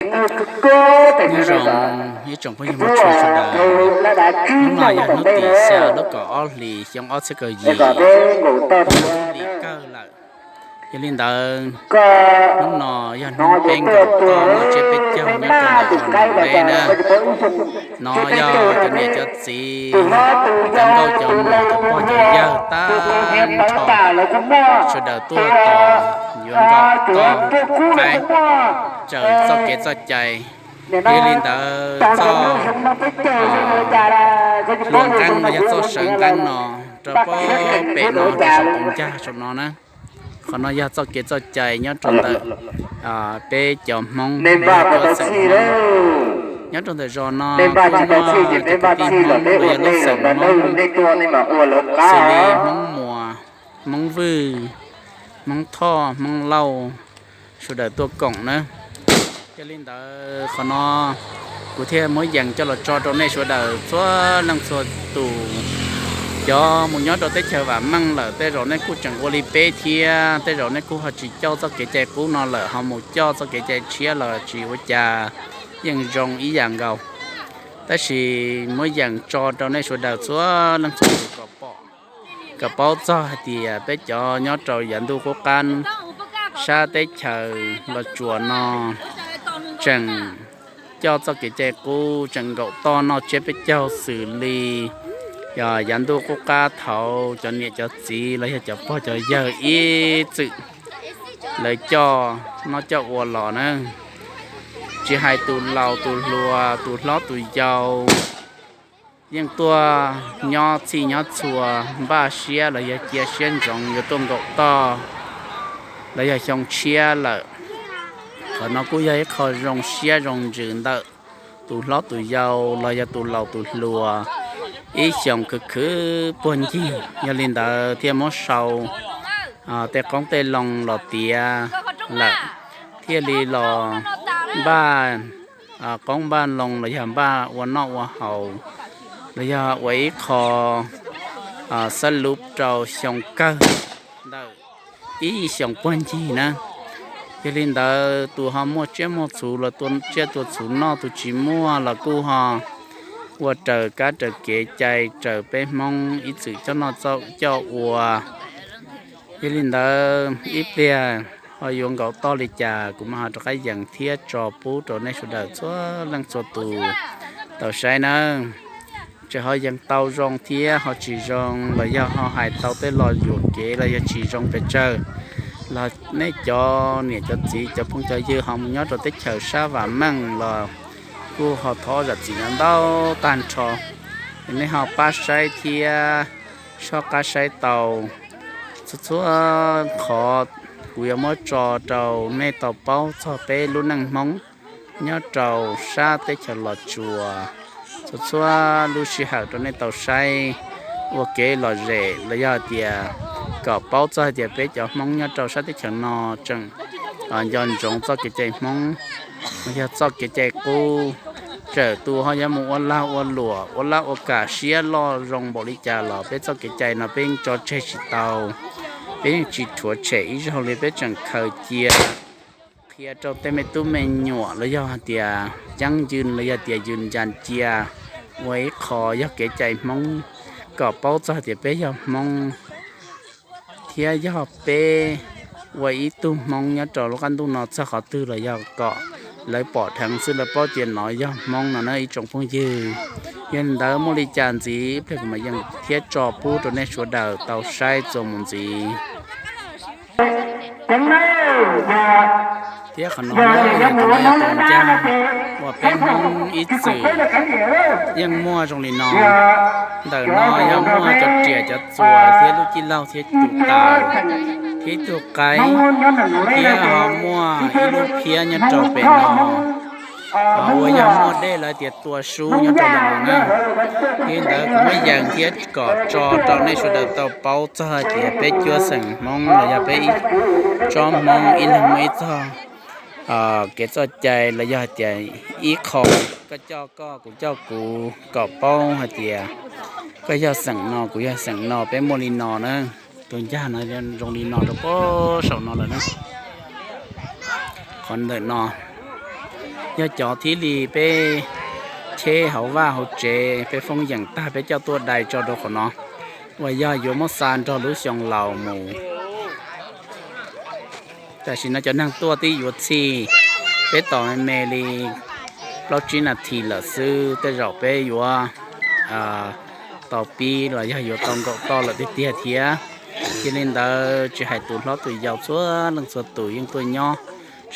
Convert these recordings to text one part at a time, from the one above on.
Nyob zoo ib tsoom phooj ywg mloog sawv daws, hnub no yog hnub tim xya lub kaum ob hlis xyoo ob txhiab kaum yim, hnub li kawg lawm. Yog li ntawd, hnub no yog hnub peb nkaum toj noj tsiab peb caug nyob rau ntawm zos Nam Lej na. No yog cov niam cov txiv, cov nkauj cov muam, cov pog cov yawg tag nrho, sawv daws tuaj tos yuav nkaum toj qaib raws txoj kev txoj cai. Yog li ntawd txoj hlua nqeeb los yog txoj sawv nqeeb no rau pem no rau saum tus ncag saum no na. Qhov no yog txoj kev txoj cai nyob rau ntawm peb cov Hmoob, peb cov xeem Hmoob. Nyob rau ntawm zos no kuj muaj cov kwv tij Hmoob los yog lub xeem Hmoob, xws li Hmoob Muas, Hmoob Vwj, Hmoob Thoj, Hmoob Lauj, sawv daws tuaj koom na. Yog li ntawd qhov no kuv thiaj muab yees coj los tso rau nej sawv daws txhua leej txhua tus. Cov mus nyob rau teb chaws vam meej lawm tej zaum nej kuj tseem ua li peb thiab, tej zaum nej kuj ho tsis coj txoj kev cai qub no lawm ho mus coj txoj kev cai tshiab los tsis ua cas, yeej zoo ib yam nkaus. Tab sis muab yees tso rau nej sawv daws txhua leej txhua tus kom pom, kom paub txog hais tias peb cov nyob rau yav ntuj qub qab sab teb chaws Los Tsuas no tseem coj txoj kev cai qub, tseem nkaum toj noj tsiab peb caug xws li yav ntuj qub qab thaud cov niam cov txiv los yog cov pog cov yawg ib txwm lawv coj noj coj ua los na. Tsis hais tus laus tus hluas, tus hlob tus yau, yeej tuaj nyob txhij nyob txhua, npaj siab los yog cia siab ntsoov yuav tuaj nkaum toj los yog xyoo tshiab lawm. Qhov no kuj yog ib qho zoo siab zoo ntsws ntawm tus hlob tus yau los yog tus laus tus hluas ib xyoos khwv khwv puag ncig. Yog li ntawd thiaj muab sau tej qoob tej loo los tiav lawm, thiaj li los npaj qoob npaj loo los yog npaj ua noj ua haus, los yog ua ib qho xab lub rau xyoo kawg ntawm ib xyoos puag ncig na. Yog li ntawd tus ho muaj tsiaj muaj txhuv los tua tsiaj tua txhuv noj, tus tsis muaj los kuj ho ua raws kab raws kev cai raws peb Hmoob ib txwm coj noj coj ua. Yog li ntawd ib pliag ho yuav nkaum toj li cas kuv mam ho rov qab yees thiab tso pub rau nej sawv daws txhua leej txhua tus tau saib nawb. Tseem ho yees tau zoo thiab ho tsis zoo los yog ho hais tau tej lo yuam kev los yog tsis zoo pes tsawg los nej cov niam cov txiv cov phooj cov ywg ho mus nyob rau teb chaws sab vam meej los kuj ho thov zam txim ntau tag nrho. Nej ho pab saib thiab soj qab saib tau txhua txhua qhov kuv yuav muab tso rau nej tau paub txog peb lub neej Hmoob nyob rau sab teb chaws Los Tsuas txhua txhua lub sij hawm rau nej tau saib ua kev lom zem los yog hais tias kom paub txog hais tias peb cov Hmoob nyob rau sab teb chaws no tseem nco ntsoov txoj kev cai Hmoob los yog txoj kev cai qub. Txawm tus ho yuav mus ua lag ua luam ua laj ua kam siab loj zoo npaum li cas los peb txoj kev cai no peb yeej tso tseg tsis tau, peb yeej tsis rhuav tshem ib zaug li, peb tseem khaws cia qhia rau tej me tub me nyuam los yog hais tias ceeb ywm los yog tias ywm ncas cia ua ib qho yog kev cai Hmoob kom paub txog hais tias peb yog Hmoob thiab yog peb ua ib tug Hmoob nyob rau lub qab ntuj no txog qhov twg los yog kom lawv pom dheev xwb lawv paub tias nov yog Hmoob no na ib tsoom phooj ywg. Yog li ntawd muaj li cas ntxiv ib pliag kuv mam yees thiab tso pub rau nej sawv daws tau saib txuas mus ntxiv. Thiab qhov no yog tus ncaj uas peb Hmoob ib txwm yeej muaj zoo li no. Ntawm no yog muaj cov riam cov txuas thiab lub cij laug thiab tus taws thiab ib tug qaib, thiab ho muaj ib lub phiab nyob rau pem no. Uas yog muaj dej lawv tias tua sub nyob rau ntawm no na. Li ntawd kuv muab yees thiab kom tso rau nej sawv daws tau paub txog hais tias peb cuab xeem Hmoob los yog peb ib tsob Hmoob ib leeg muaj ib txog kev txoj cai los yog hais tias ib qho koj coj koj kuv coj kuv kom paub hais tias koj yog xeem no kuv yog xeem no peb muaj li no na. Tus ncaj no zoo li no rau pem saum no lawm na. Qhov ntawm no Yog cov thiaj li peb cheb hauv vaj hauv tsev, peb foob yeem tag peb coj tuaj dai tso rau qhov no, uas yog yuav muab xa nrog lub xyoo laus mus. Tam sim no cov neeg tuaj twb yuav txhij, peb tos me me li plaub tsib nas this lawm xwb, tej zaum peb yuav tau pib los yog yuav tau nkaum toj lawm tiag tiag thiab. Yog li ntawd tsis hais tus hlob tus yau txhua leej txhua tus yeej tuaj nyob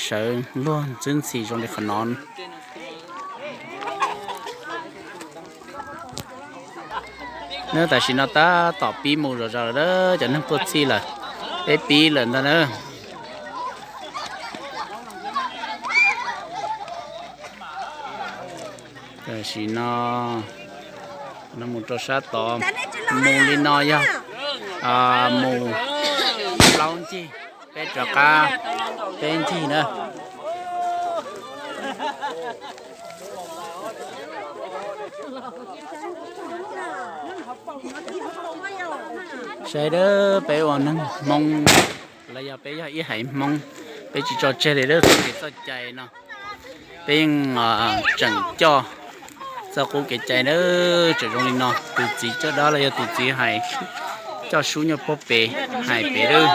sawv luag ntxwb ntxhi zoo li qhov no. Neb tam sim no tab tom pib mus zom zaws lawm, cov neeg tuaj txhij lawm, peb pib lawm ntag na. Tam sim no, no mus rau sab tod, mus li no yog mus plaub ncig, peb rov qab peb ncig na. Saib dab, peb ua neeg Hmoob los yog peb yog ib haiv Hmoob, peb tsis tso tseg li dab txoj kev txoj cai no. Peb yeej tseem coj txoj qub kev cai dab tseem zoo li no. Tus txiv coj dab los yog tus txiv hais coj sub nyuag pob pem hais pem dab.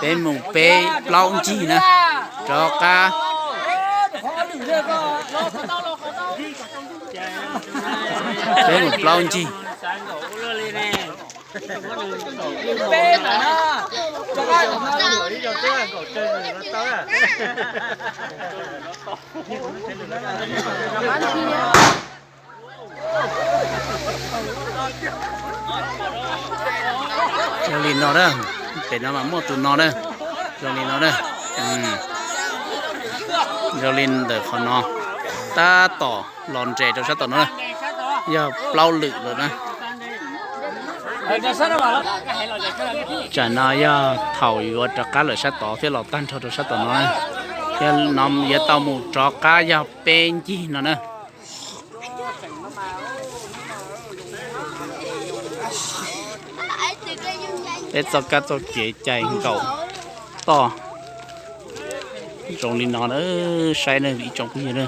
Peb mus peb plaub ncig na, rov qab. Peb mus plaub ncig. Zoo li no na, pem no mas muaj tus no na, zoo li no na. Zoo li ntawm qhov no, tab tom los nres rau sab tom no na, yog plaub lwm lawm na. Tsam no yog thaum yuav rov qab lawm sab tod thiab los tag nrho rau sab tom no na. Yog no yuav tau mus rov qab yog peb ncig no na. Peb txoj kab txoj kev cai nkaum toj zoo li no na, saib na ib tsoom phooj ywg na.